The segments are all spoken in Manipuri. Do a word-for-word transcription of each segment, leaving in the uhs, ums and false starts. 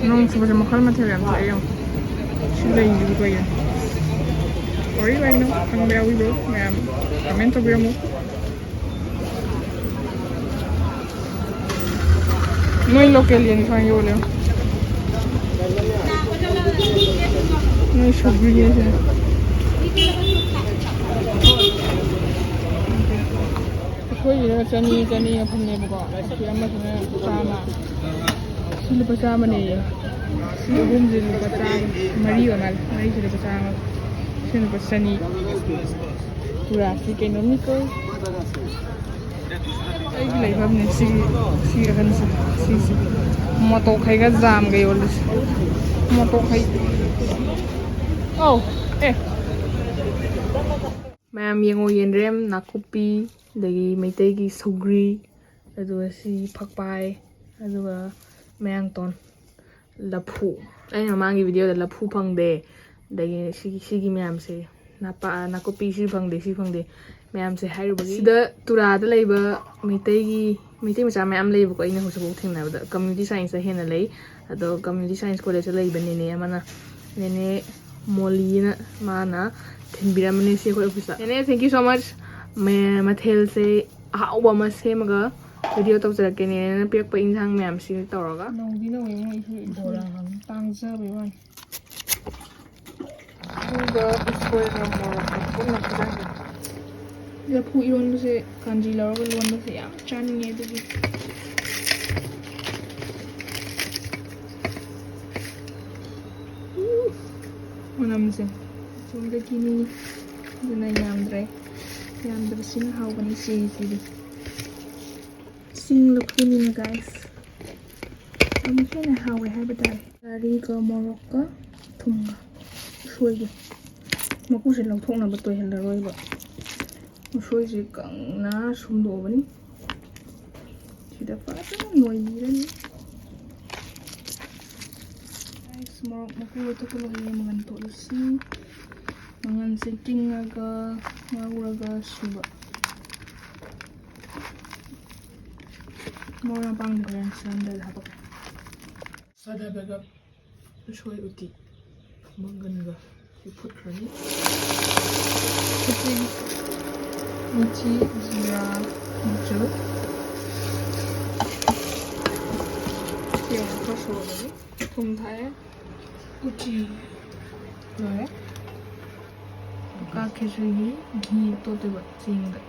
ꯅꯣꯡ ꯆꯨꯕꯁꯦ ꯃꯈꯜ ꯃꯊꯦꯜ ꯌꯥꯝ ꯊꯣꯛꯑꯦ ꯌꯦꯡꯉꯣ꯫ ꯁꯤ ꯂꯩꯁꯤꯕꯨ ꯀꯩꯅꯣ? ꯀꯔꯤ ꯂꯩꯅꯣ? ꯈꯪꯕ ꯌꯥꯎꯕꯤꯕ꯭ꯔꯣ? ꯃꯌꯥꯝ ꯀꯃꯦꯟ ꯇꯧꯕꯤꯔꯝꯃꯨ꯫ ꯅꯣꯏ ꯂꯣꯀꯦꯜ ꯌꯦꯟ ꯁꯨꯃꯥꯏꯅ ꯌꯣꯜꯂꯦ꯫ ꯅꯣꯏ ꯁꯧꯒ꯭ꯔꯤ ꯍꯥꯏꯁꯦ꯫ ꯑꯩꯈꯣꯏꯒꯤꯗ ꯆꯅꯤ, ꯆꯅꯤ ꯑꯍꯨꯝꯅꯦꯕꯀꯣ꯫ ꯑꯁꯤ ꯑꯃꯁꯤꯅ ꯆꯥꯝꯃ꯫ ꯁꯤ ꯂꯨꯄꯥ ꯆꯥꯝꯃꯅꯦꯌꯦ꯫ ꯁꯤ ꯑꯍꯨꯝꯁꯦ ꯂꯨꯄꯥ ꯆꯥꯝꯃ꯫ ꯃꯔꯤ ꯑꯣꯏ ꯃꯥꯜꯂꯦ꯫ ꯃꯔꯤꯁꯦ ꯂꯨꯄꯥ ꯆꯥꯝꯃ꯫ ꯁꯤ ꯂꯨꯄꯥ ꯆꯅꯤ꯫ ꯄꯨꯔꯥ ꯁꯤ ꯀꯩꯅꯣꯝꯅꯤꯀꯣ꯫ ꯑꯩꯒꯤ ꯂꯩꯐꯝꯅꯦ ꯁꯤ, ꯁꯤ ꯑꯍꯟꯁꯦ, ꯁꯤꯁꯦ꯫ ꯃꯣꯇꯣꯛ ꯍꯩꯒ ꯖꯥꯝꯒ ꯌꯣꯜꯂꯤꯁꯦ꯫ ꯃꯣꯇꯣꯛ ꯍꯩ꯫ ꯑꯧ, ꯑꯦ꯫ ꯃꯌꯥꯝ ꯌꯦꯡꯉꯣ, ꯌꯦꯟꯗ꯭ꯔꯦꯝ, ꯅꯥꯀꯨꯞꯄꯤ, ꯑꯗꯒꯤ ꯃꯩꯇꯩꯒꯤ ꯁꯧꯒ꯭ꯔꯤ, ꯑꯗꯨꯒ ꯁꯤ ꯐꯛꯄꯥꯏ, ꯑꯗꯨꯒ ꯃꯌꯥꯡꯇꯣꯟ꯫ ꯂꯐꯨ꯫ ꯑꯩꯅ ꯃꯃꯥꯡꯒꯤ ꯚꯤꯗꯤꯑꯣꯗ ꯂꯐꯨ ꯐꯪꯗꯦ, ꯑꯗꯒꯤ ꯁꯤꯒꯤ, ꯁꯤꯒꯤ ꯃꯌꯥꯝꯁꯦ, ꯅꯄꯥ-, ꯅꯥꯀꯨꯞꯄꯤ ꯁꯤ ꯐꯪꯗꯦ, ꯁꯤ ꯐꯪꯗꯦ ꯃꯌꯥꯝꯁꯦ ꯍꯥꯏꯔꯨꯕꯒꯤ, ꯁꯤꯗ ꯇꯨꯔꯥꯗ ꯂꯩꯕ ꯃꯩꯇꯩꯒꯤ, ꯃꯩꯇꯩ ꯃꯆꯥ ꯃꯌꯥꯝ ꯂꯩꯌꯦꯕꯀꯣ꯫ ꯑꯩꯅ ꯍꯧꯖꯤꯛꯐꯥꯎ ꯊꯦꯡꯅꯕꯗ community scienceꯇ ꯍꯦꯟꯅ ꯂꯩ꯫ ꯑꯗꯣ community science collegeꯇ ꯂꯩꯕ ꯅꯦꯅꯦ ꯑꯃꯅ, ꯅꯦꯅꯦ ꯃꯣꯂꯤꯅ, ꯃꯥꯅ ꯊꯤꯟꯕꯤꯔꯝꯕꯅꯦ ꯁꯤ ꯑꯩꯈꯣꯏ officeꯇ꯫ ꯅꯦꯅꯦ, thank you so much꯫ ꯃ-, ꯃꯊꯦꯜꯁꯦ ꯑꯍꯥꯎꯕ ꯑꯃ ꯁꯦꯝꯃꯒ ꯚꯤꯗꯤꯑꯣ ꯇꯧꯖꯔꯛꯀꯦ, ꯅꯦꯅꯦꯅ ꯄꯤꯔꯛꯄ ꯏꯟꯁꯥꯡ ꯃꯌꯥꯝꯁꯤ ꯇꯧꯔꯒ꯫ ꯅꯧꯗꯤ ꯅꯧꯋꯦ ꯃꯣꯏꯁꯤ ꯕꯣꯔꯥ ꯍꯥꯏꯕ꯫ ꯇꯥꯡꯖꯕꯩ ꯋꯥꯅꯤ꯫ ꯑꯗꯨꯒ ꯎꯁꯣꯏꯒ ꯃꯣꯔꯣꯛꯀ ꯄꯨꯟꯅ ꯐꯨꯠꯂꯒ꯫ ꯂꯐꯨ ꯏꯔꯣꯟꯕꯁꯦ ꯀꯥꯟꯖꯤ ꯂꯧꯔꯒ ꯂꯣꯟꯕꯁꯦ ꯌꯥꯝ ꯆꯥꯅꯤꯡꯉꯦ ꯑꯗꯨꯒꯤ꯫ ꯎ, ꯃꯅꯝꯁꯦ꯫ ꯁꯣꯝꯗꯒꯤꯅꯤ꯫ ꯑꯗꯨꯅ ꯌꯥꯝꯗ꯭ꯔꯦ꯫ ꯌꯥꯝꯗꯕꯁꯤꯅ ꯍꯥꯎꯕꯅꯤ ꯆꯦꯁꯤꯗꯤ꯫ ꯆꯤꯡ ꯂꯐꯨꯅꯤꯅ, guys, ꯑꯃꯨꯛ ꯍꯦꯟꯅ ꯍꯥꯎꯋꯦ ꯍꯥꯏꯕ ꯇꯥꯔꯦ꯫ ꯉꯥꯔꯤꯒ ꯃꯣꯔꯣꯛꯀ ꯊꯨꯝꯒ ꯎꯁꯣꯏꯒ꯫ ꯃꯀꯨꯁꯦ ꯂꯧꯊꯣꯛꯅꯕ ꯇꯣꯏꯍꯜꯂꯔꯣꯏꯕ꯫ ꯎꯁꯣꯏꯁꯦ ꯀꯪꯅ ꯁꯨꯝꯗꯣꯛꯑꯕꯅꯤ꯫ ꯁꯤꯗ ꯐꯖꯅ ꯅꯣꯏꯕꯤꯔꯅꯤ꯫ Guys, ꯃꯣꯔꯣꯛ ꯃꯀꯨ ꯂꯧꯊꯣꯛꯄ ꯂꯣꯏꯔꯦ꯫ ꯃꯪꯒꯟ ꯇꯣꯠꯂꯁꯤ꯫ ꯃꯪꯒꯟꯁꯦ ꯇꯤꯡꯉꯒ ꯉꯧꯔꯒ ꯁꯨꯕ꯫ ꯃꯔꯣꯏ ꯃꯄꯥꯡꯗꯤ ꯍꯣꯔꯦꯟ ꯁꯨꯔꯝꯗꯥꯏꯗ ꯍꯥꯞꯄꯛꯀꯦ꯫ ꯆꯥꯗꯕꯒ ꯎꯁꯣꯏ ꯎꯇꯤ ꯃꯪꯒꯟꯒ ꯁꯤ ꯐꯨꯠꯈ꯭ꯔꯅꯤ꯫ ꯎꯇꯤ, ꯎꯇꯤ, ꯖꯤꯔꯥ, ꯃꯆꯜ꯫ ꯆꯦꯡ ꯈꯔ ꯁꯧꯍꯜꯂꯅꯤ꯫ ꯊꯨꯝ ꯊꯥꯛꯑꯦ꯫ ꯎꯇꯤ ꯂꯣꯏꯔꯦ꯫ ꯀꯥ ꯈꯦꯆ꯭ꯔꯤꯒꯤ ꯘꯤ ꯇꯣꯠꯇꯣꯏꯕ ꯆꯦꯡꯗ꯫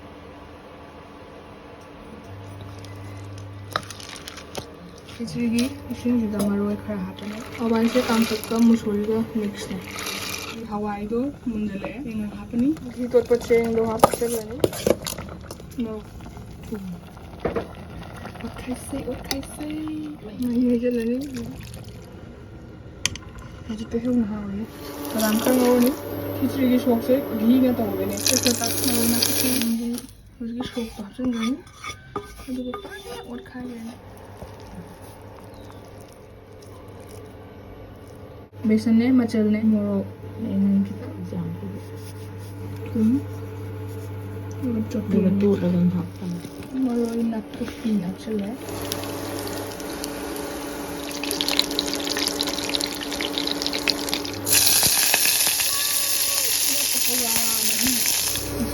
ꯈꯦꯆ꯭ꯔꯤꯒꯤ ꯏꯁꯤꯡꯁꯤꯗ ꯃꯔꯣꯏ ꯈꯔ ꯍꯥꯞꯄꯅꯤ꯫ ꯍꯋꯥꯏꯁꯦ ꯀꯥꯡꯇꯛꯀ ꯃꯨꯁꯣꯔꯤꯒ ꯃꯤꯛꯁꯅꯦ꯫ ꯍꯋꯥꯏꯗꯣ ꯃꯨꯟꯖꯜꯂꯛꯑꯦ꯫ ꯆꯦꯡ ꯍꯥꯞꯄꯅꯤ꯫ ꯘꯤ ꯇꯣꯠꯄ ꯆꯦꯡꯗꯣ ꯍꯥꯞꯆꯜꯂꯅꯤ꯫ ꯃꯣꯔꯣꯛ ꯊꯨꯝ꯫ ꯑꯣꯠꯈꯥꯏꯁꯦ, ꯑꯣꯠꯈꯥꯏꯁꯦ꯫ ꯃꯍꯤ ꯍꯩꯖꯜꯂꯅꯤ꯫ ꯍꯧꯖꯤꯛꯇ ꯍꯦꯟꯅ ꯍꯥꯎꯔꯅꯤ꯫ ꯕꯗꯥꯝ ꯈꯔ ꯉꯧꯔꯅꯤ꯫ ꯈꯦꯆ꯭ꯔꯤꯒꯤ ꯁꯣꯛꯁꯦ ꯘꯤꯅ ꯇꯧꯕꯅꯦ꯫ ꯇꯦꯖꯄꯇꯥ, ꯃꯔꯣꯏ ꯅꯥꯀꯨꯞꯄꯤ, ꯍꯧꯖꯤꯛꯀꯤ ꯁꯣꯛꯇꯣ ꯍꯥꯞꯆꯤꯟꯈ꯭ꯔꯅꯤ꯫ ꯑꯗꯨꯒ ꯐꯖꯅ ꯑꯣꯠꯈꯥꯏꯈ꯭ꯔꯅꯤ꯫ ꯕꯦꯁꯟꯅꯦ, ꯃꯆꯜꯅꯦ, ꯃꯣꯔꯣꯛ, ꯌꯥꯏꯉꯪ ꯈꯤꯇꯪ꯫ ꯌꯥꯝ ꯄꯤꯛꯏ꯫ ꯎꯝ꯫ ꯑꯗꯨꯒ ꯆꯣꯠꯄꯤꯔꯅꯤ꯫ ꯑꯗꯨꯒ ꯇꯣꯠꯂꯒ ꯑꯃꯨꯛ ꯍꯥꯞꯄꯅꯤ꯫ ꯃꯔꯣꯏ ꯅꯥꯀꯨꯞꯄꯤ ꯍꯥꯞꯆꯜꯂꯦ꯫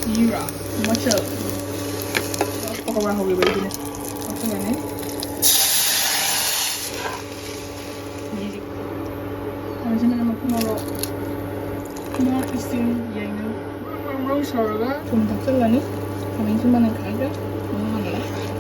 ꯖꯤꯔꯥ, ꯃꯆꯜ꯫ ꯄꯀꯧꯔꯥ ꯍꯧꯔꯤꯕ ꯑꯩꯗꯨꯅꯦ꯫ ꯍꯥꯞꯆꯜꯂꯅꯤ꯫ ꯈꯥꯃꯦꯟꯁꯤꯟꯕꯅ ꯃꯀꯨ ꯃꯣꯔꯣꯛ, ꯃꯣꯔꯣꯛ ꯏꯁꯤꯡ ꯌꯥꯏꯉꯪ ꯕ꯭ꯔꯨꯡ ꯕ꯭ꯔꯨꯡ ꯕ꯭ꯔꯨꯡ ꯁꯧꯔꯒ ꯊꯨꯝ ꯊꯥꯛꯆꯜꯂꯅꯤ꯫ ꯈꯥꯃꯦꯟꯁꯤꯟꯕꯅ ꯈꯥꯏꯗ ꯉꯥꯡꯉꯒ꯫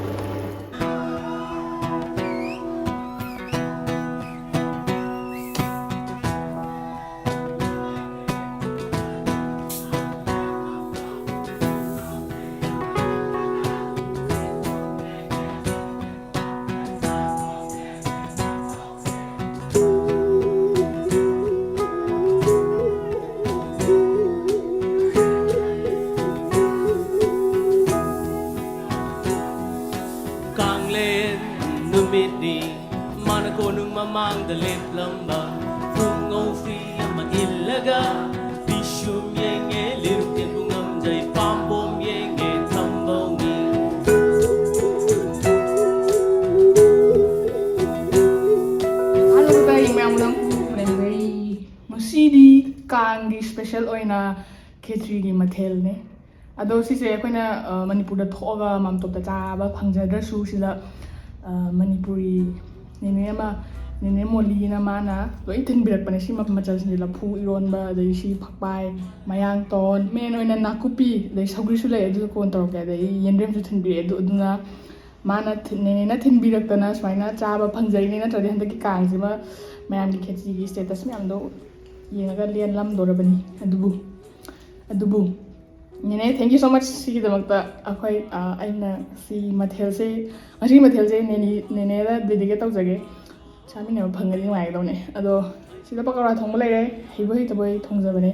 ꯁꯤꯗꯤ ꯀꯥꯡꯒꯤ ꯁ꯭ꯄꯦꯁꯦꯜ ꯑꯣꯏꯅ ꯈꯦꯆ꯭ꯔꯤꯒꯤ ꯃꯊꯦꯜꯅꯦ꯫ ꯑꯗꯣ ꯁꯤꯁꯦ ꯑꯩꯈꯣꯏꯅ, ꯑ, ꯃꯅꯤꯄꯨꯔꯗ ꯊꯣꯛꯑꯒ ꯃꯥꯝꯇꯣꯞꯇ ꯆꯥꯕ ꯐꯪꯖꯗ꯭ꯔꯁꯨ, ꯁꯤꯗ, ꯑ, ꯃꯅꯤꯄꯨꯔꯤ ꯅꯦꯅꯦ ꯑꯃ, ꯅꯦꯅꯦ ꯃꯣꯂꯤꯅ ꯃꯥꯅ ꯂꯣꯏ ꯊꯤꯟꯕꯤꯔꯛꯄꯅꯦ꯫ ꯁꯤ ꯃ-, ꯃꯆꯜꯁꯤꯡꯁꯦ, ꯂꯐꯨ ꯏꯔꯣꯟꯕ, ꯑꯗꯩ ꯁꯤ ꯐꯛꯄꯥꯏ, ꯃꯌꯥꯡꯇꯣꯟ, ꯃꯦꯟ ꯑꯣꯏꯅ ꯅꯥꯀꯨꯞꯄꯤ, ꯑꯗꯩ ꯁꯧꯒ꯭ꯔꯤꯁꯨ ꯂꯩ, ꯑꯗꯨꯁꯨ ꯀꯣꯟ ꯇꯧꯔꯛꯀꯦ꯫ ꯑꯗꯩ ꯌꯦꯟꯗ꯭ꯔꯦꯝꯁꯨ ꯊꯤꯟꯕꯤꯔꯛꯑꯦ꯫ ꯑꯗꯨ, ꯑꯗꯨꯅ ꯃꯥꯅ ꯊꯤ-, ꯅꯦꯅꯦꯅ ꯊꯤꯟꯕꯤꯔꯛꯇꯅ ꯁꯨꯃꯥꯏꯅ ꯆꯥꯕ ꯐꯪꯖꯔꯤꯅꯦ꯫ ꯅꯠꯇ꯭ꯔꯗꯤ ꯍꯟꯗꯛꯀꯤ ꯀꯥꯡꯁꯤꯃ ꯃꯌꯥꯝꯒꯤ ꯈꯦꯆꯤꯒꯤ ꯁ꯭ꯇꯦꯇꯁ ꯃꯌꯥꯝꯗꯣ ꯌꯦꯡꯉꯒ ꯂꯦꯟꯂꯝꯗꯣꯔꯕꯅꯤ꯫ ꯑꯗꯨꯕꯨ, ꯑꯗꯨꯕꯨ, ꯅꯦꯅꯦ, thank you so much꯫ ꯁꯤꯒꯤꯗꯃꯛꯇ ꯑꯩꯈꯣꯏ, ꯑ, ꯑꯩꯅ ꯁꯤ ꯃꯊꯦꯜꯁꯦ, ꯉꯁꯤꯒꯤ ꯃꯊꯦꯜꯁꯦ ꯅꯦꯅꯦ, ꯅꯦꯅꯦꯗ ꯗꯦꯗꯤꯀꯦꯠ ꯇꯧꯖꯒꯦ꯫ ꯆꯥꯃꯤꯟꯅꯕ ꯐꯪꯒꯗꯤ ꯅꯨꯡꯉꯥꯏꯒꯗꯧꯅꯦ꯫ ꯑꯗꯣ ꯁꯤꯗ ꯄꯀꯧꯔꯥ ꯊꯣꯡꯕ ꯂꯩꯔꯦ꯫ ꯍꯩꯕꯣꯏ ꯍꯩꯇꯕꯣꯏ ꯊꯣꯡꯖꯕꯅꯦ꯫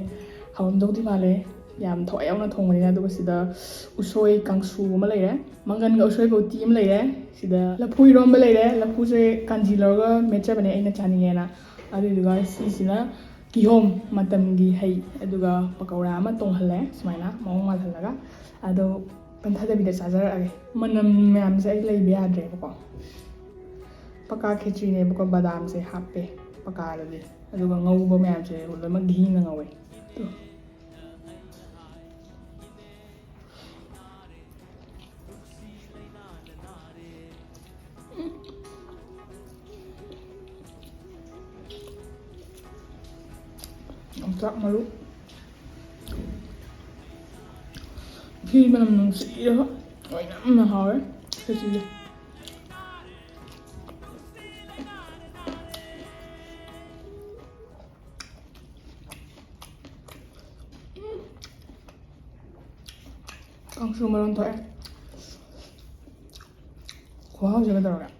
ꯍꯥꯎꯔꯝꯗꯧꯗꯤ ꯃꯥꯜꯂꯦ꯫ ꯌꯥꯝ ꯊꯋꯥꯏ ꯌꯥꯎꯅ ꯊꯣꯡꯕꯅꯤꯅ꯫ ꯑꯗꯨꯒ ꯁꯤꯗ ꯎꯁꯣꯏ ꯀꯥꯡꯁꯨ ꯑꯃ ꯂꯩꯔꯦ꯫ ꯃꯪꯒꯟꯒ ꯎꯁꯣꯏꯒ ꯎꯇꯤ ꯑꯃ ꯂꯩꯔꯦ꯫ ꯁꯤꯗ ꯂꯐꯨ ꯏꯔꯣꯝꯕ ꯂꯩꯔꯦ꯫ ꯂꯐꯨꯁꯦ ꯀꯥꯟꯖꯤ ꯂꯧꯔꯒ ꯃꯦꯠꯆꯕꯅꯦ ꯑꯩꯅ ꯆꯥꯅꯤꯡꯉꯦꯅ꯫ ꯑꯗꯨꯗꯨꯒ ꯁꯤꯁꯤꯅ ꯀꯤꯍꯣꯝ, ꯃꯇꯝꯒꯤ ꯍꯩ, ꯑꯗꯨꯒ ꯄꯀꯧꯔꯥ ꯑꯃ ꯇꯣꯡꯍꯜꯂꯦ ꯁꯨꯃꯥꯏꯅ ꯃꯑꯣꯡ ꯃꯥꯜꯍꯜꯂꯒ꯫ ꯑꯗꯣ ꯄꯟꯊꯗꯕꯤꯗ ꯆꯥꯖꯔꯛꯑꯒꯦ꯫ ꯃꯅꯝ ꯃꯌꯥꯝꯁꯦ ꯑꯩ ꯂꯩꯕ ꯌꯥꯗ꯭ꯔꯦꯕꯀꯣ꯫ ꯄꯀꯥ ꯈꯦꯆ꯭ꯔꯤꯅꯦꯕꯀꯣ, ꯕꯗꯥꯝꯁꯦ ꯍꯥꯞꯄꯦ ꯄꯀꯥꯗꯗꯤ, ꯑꯗꯨꯒ ꯉꯧꯕ ꯃꯌꯥꯝꯁꯦ ꯂꯣꯏꯅꯃꯛ ꯘꯤꯅ ꯉꯧꯋꯦ꯫ ꯇꯨ꯫ ꯌꯣꯡꯆꯥꯛ ꯃꯔꯨ꯫ ꯘꯤ ꯃꯅꯝ ꯅꯨꯡꯁꯤꯔꯒ ꯂꯣꯏꯅ ꯍꯥꯎꯔꯦ ꯈꯦꯆ꯭ꯔꯤꯁꯦ꯫ ꯀꯥꯡꯁꯨ ꯃꯔꯣꯟ ꯊꯣꯛꯑꯦ꯫ ꯈꯨꯍꯥꯎꯁꯦ ꯀꯩꯗꯧꯔꯒꯦ?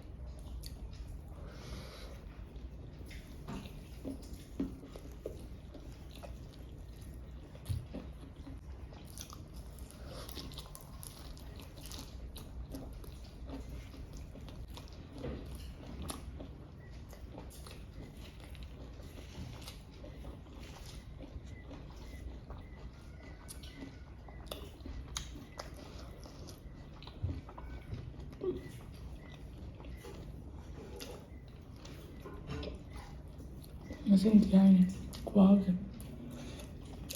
ꯃꯁꯤꯡ ꯊꯤ ꯍꯥꯏꯅꯤ꯫ ꯈꯨꯍꯥꯎꯁꯦ꯫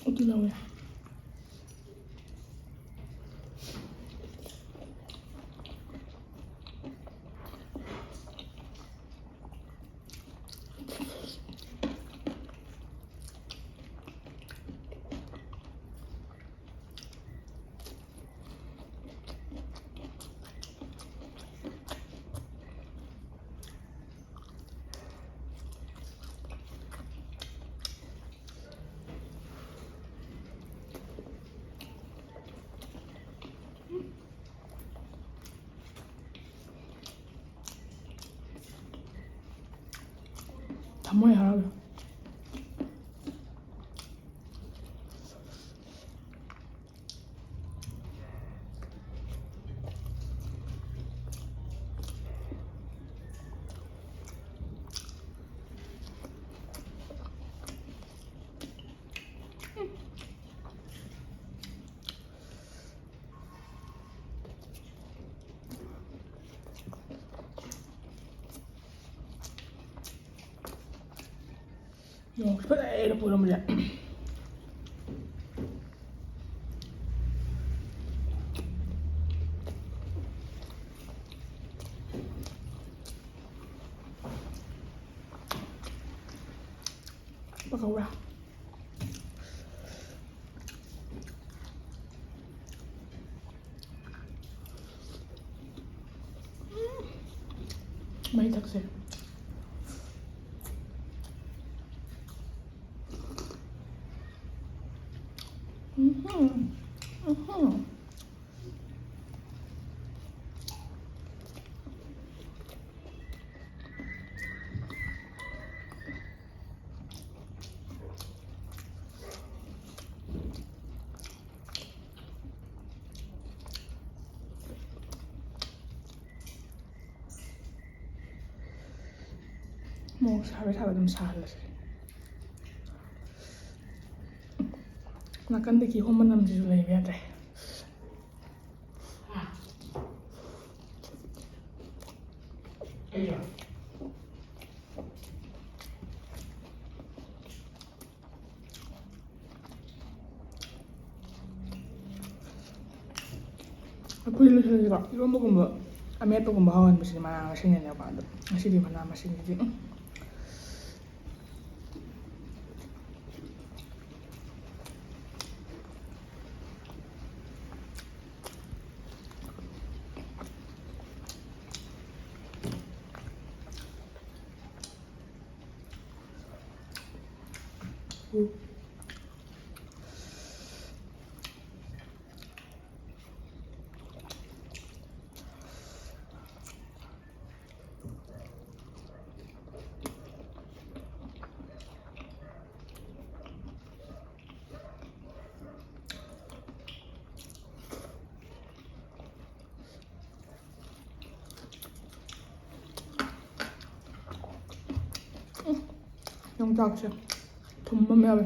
ꯎꯇꯤ ꯂꯧꯔꯦ꯫ ꯊꯃꯣꯏ ꯍꯔꯥꯎꯋꯦ꯫ ꯌꯦꯡꯉꯣ, ꯐꯖꯅ ꯄꯨꯔꯝꯕꯁꯦ꯫ ꯄꯀꯧꯔꯥ꯫ ꯃꯩ ꯊꯛꯁꯦ꯫ ꯎꯝꯍꯨꯝ꯫ ꯎꯝꯍꯨꯝ꯫ ꯃꯣꯔꯣꯛ ꯁꯥꯕꯩ ꯁꯥꯕ ꯑꯗꯨꯝ ꯁꯥꯍꯜꯂꯁꯦ꯫ ꯅꯥꯀꯟꯗ ꯀꯤꯍꯣꯝ ꯃꯅꯝꯁꯤꯁꯨ ꯂꯩꯕ ꯌꯥꯗ꯭ꯔꯦ꯫ ꯑꯩꯈꯣꯏ ꯂꯣꯏꯁꯤꯜꯂꯁꯤꯀꯣ꯫ ꯏꯔꯣꯟꯕꯒꯨꯝꯕ, ꯑꯃꯦꯠꯄꯒꯨꯝꯕ ꯍꯥꯎꯍꯟꯕꯁꯤꯗꯤ ꯃꯅꯥ ꯃꯁꯤꯡꯅꯅꯦꯕ꯫ ꯑꯗꯣ ꯉꯁꯤꯗꯤ ꯃꯅꯥ ꯃꯁꯤꯡꯁꯤꯗꯤ, ꯎꯝ꯫ ꯌꯣꯡꯆꯥꯛꯁꯦ ꯊꯨꯝꯕ ꯑꯃ ꯌꯥꯎꯋꯦ꯫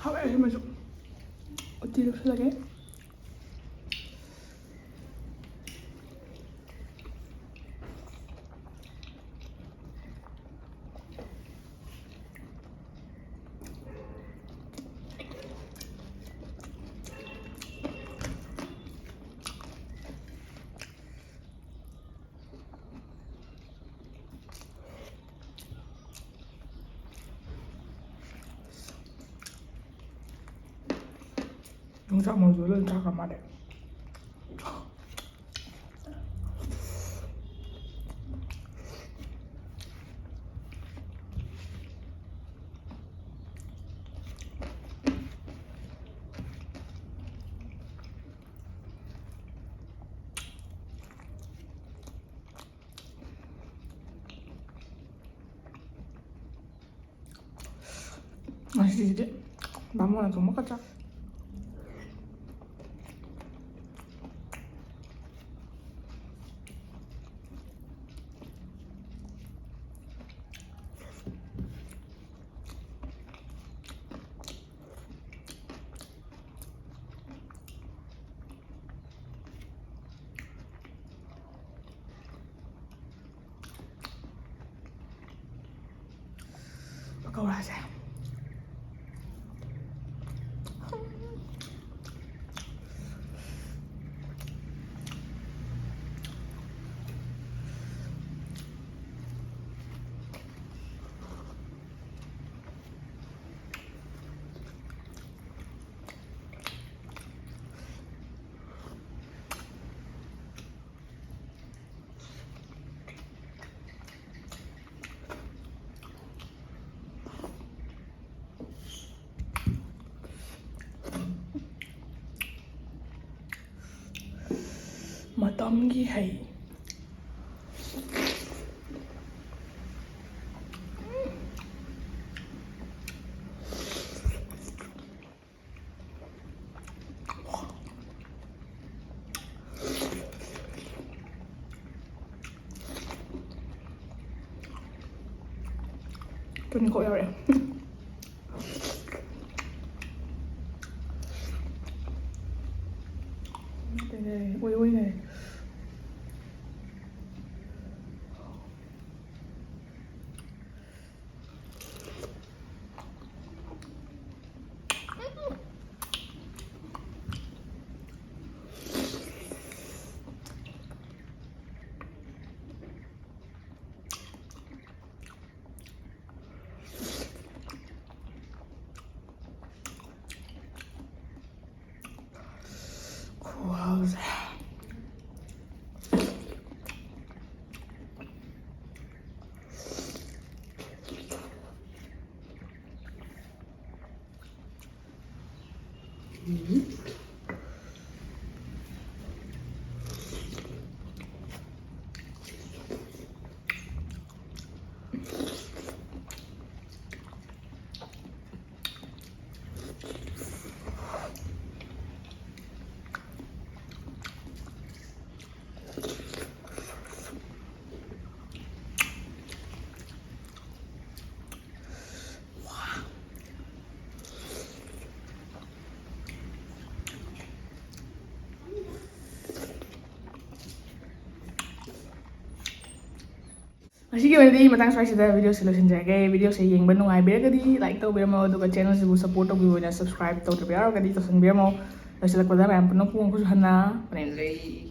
ꯍꯥꯎꯋꯦ ꯑꯁꯤꯃꯁꯨ꯫ ꯎꯇꯤ ꯂꯧꯁꯤꯜꯂꯒꯦ꯫ ꯆꯥꯃꯁꯨ ꯂꯣꯏ ꯆꯥꯈ꯭ꯔ ꯃꯥꯜꯂꯦ꯫ ꯉꯁꯤꯗꯤ ꯕꯥꯃꯣꯟꯅ ꯊꯣꯡꯕ ꯈꯛꯇ꯫ ꯄꯀꯧꯔꯥꯁꯦ꯫ ꯃꯇꯝꯒꯤ ꯍꯩ꯫ ꯇꯨꯅꯤꯡꯈꯣꯛ ꯌꯥꯎꯔꯛꯑꯦ꯫ ꯎꯏ ꯎꯏꯅꯦ꯫ ꯉꯁꯤꯒꯤ ꯑꯣꯏꯅꯗꯤ ꯃꯇꯥꯡ ꯁ꯭ꯋꯥꯏꯁꯤꯗ videoꯁꯦ ꯂꯣꯏꯁꯤꯟꯖꯔꯒꯦ꯫ Videoꯁꯦ ꯌꯦꯡꯕ ꯅꯨꯡꯉꯥꯏꯕꯤꯔꯒꯗꯤ like ꯇꯧꯕꯤꯔꯝꯃꯣ, ꯑꯗꯨꯒ channelꯁꯤꯕꯨ support ꯇꯧꯕꯤꯕ ꯑꯣꯏꯅ subscribe ꯇꯧꯗꯕ ꯌꯥꯎꯔꯒꯗꯤ ꯇꯧꯁꯟꯕꯤꯔꯝꯃꯣ꯫ ꯂꯣꯏꯁꯤꯜꯂꯛꯄꯗ ꯃꯌꯥꯝ ꯄꯨꯟꯅ ꯈꯨꯕꯥꯛ ꯈꯨꯖꯨ ꯍꯟꯅ ꯄꯨꯅꯦꯝꯖꯩ꯫